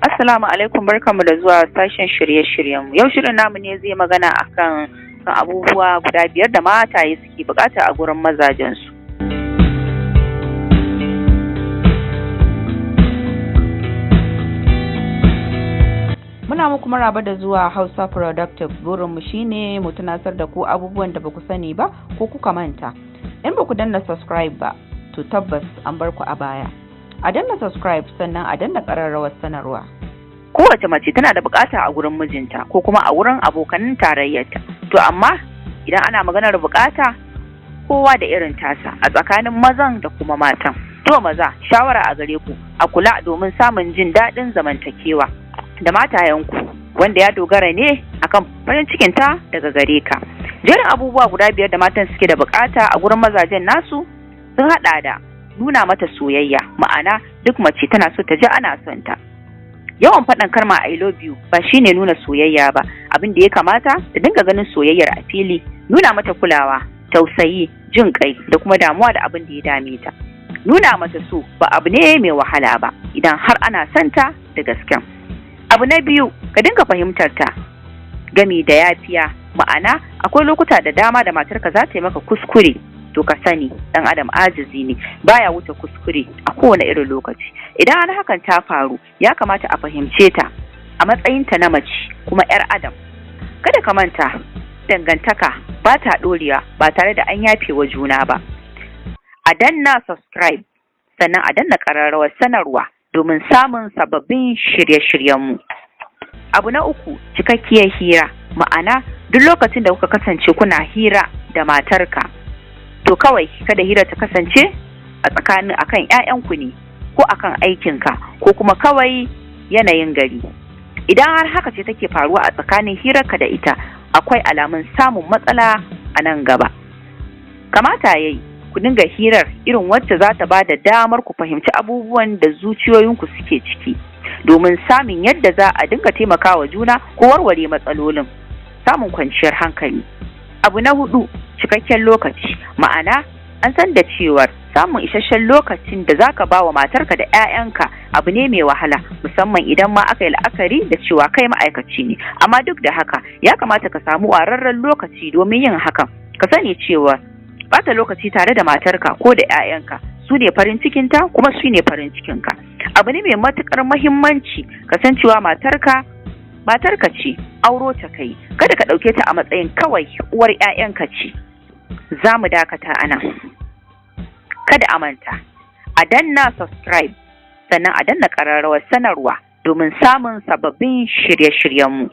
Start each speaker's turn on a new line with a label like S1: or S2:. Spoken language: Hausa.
S1: Assalamu alaikum, barkanmu da zuwa sashen shirye-shiryenmu. Yau shirin namu ne zai magana akan kan abubuwa guda 5 da mataye suke buƙata a gurin mazajensu. Muna muku maraba da zuwa Hausa Productive. Burinmu shine mu tunasar da ku abubuwan da baku sani ba ko kuka manta. In baku danna subscribe ba, to tabbas an bar ku a baya. A danna subscribe, sannan a danna ƙararrawar sanarwa. Kowace mace tana da buƙata a gurin mijinta ko kuma a wurin abokanin tarayyarta. To amma idan ana maganar buƙata, kowa da irin tasa a tsakanin mazan da kuma matan. To maza, shawara a gare ku, a kula domin samun jin daɗin zamantakewa da matayenku, wanda ya dogara ne akan farin cikinta daga gare ka. Jerin abubuwa guda 5 da matan suke da buƙata a gurin mazajen nasu sun haɗa da nuna mata soyayya, ma'ana duk mace tana so ta ji ana son ta. Yawan faɗin kalma "I love you" ba shine nuna soyayya ba. Abin da ya kamata, ta dinga ganin soyayyar a fili, nuna mata kulawa, tausayi, jin kai da kuma damuwa da abin da ya dame ta. Nuna mata so ba abu ne mai wahala ba idan har ana son ta da gasken. Abu na biyu, ka dinga fahimtar ta gami da yafiya, ma'ana akwai lokuta da dama da matarka za ta yi maka kuskure. To ka sani, dan adam ajizi ne, baya wuce kuskure a kowane irin lokaci. Idan har hakan ta faru, ya kamata a fahimce ta a matsayinta na mace kuma 'yar adam. Kada ka manta, dangantaka ba ta ɗorewa ba tare da an yafe wa juna ba. A danna subscribe, sannan a danna ƙararrawar sanarwa domin samun sababbin shirye-shiryenmu. Abu na uku, cikakkiyar hira, ma'ana duk lokacin da kuka kasance kuna hira da matarka, to kawai kada hira ta kasance a tsakanin akan 'ya'yanku ne ko akan aikinka ko kuma kawai yanayin gari. Idan har haka ce take faruwa a tsakanin hirarka da ita, akwai alamun samun matsala a nan gaba. Kamata yayi ku dinga hirar irin wacce za ta ba da damar ku fahimci abubuwan da zuciyoyinku suke ciki, domin samun yadda za a dinga taimakawa juna ko warware matsalolin samun kwanciyar hankali. Abu na hudu, cikakken lokaci, ma'ana an san da cewar samun isasshen lokacin da zaka ba wa matarka da 'ya'yanka abu ne mai wahala, musamman idan ma aka yi la'akari da cewa kai ma'aikaci ne. Amma duk da haka, ya kamata ka samu wararren lokaci domin yin hakan. Ka sani cewa bata lokaci tare da matarka ko da 'ya'yanka su ne farin cikinta kuma su ne farin cikinka. Abu ne mai matukar mahimmanci kasancewa matarka matarka ce, auro ta kai, kada ka ɗauke ta a matsayin kawai uwar 'ya'yanka ce. Za mu dakata a nan. Kada a manta, a danna subscribe, sannan a danna ƙararrawar sanarwa domin samun sababbin shirye-shiryenmu.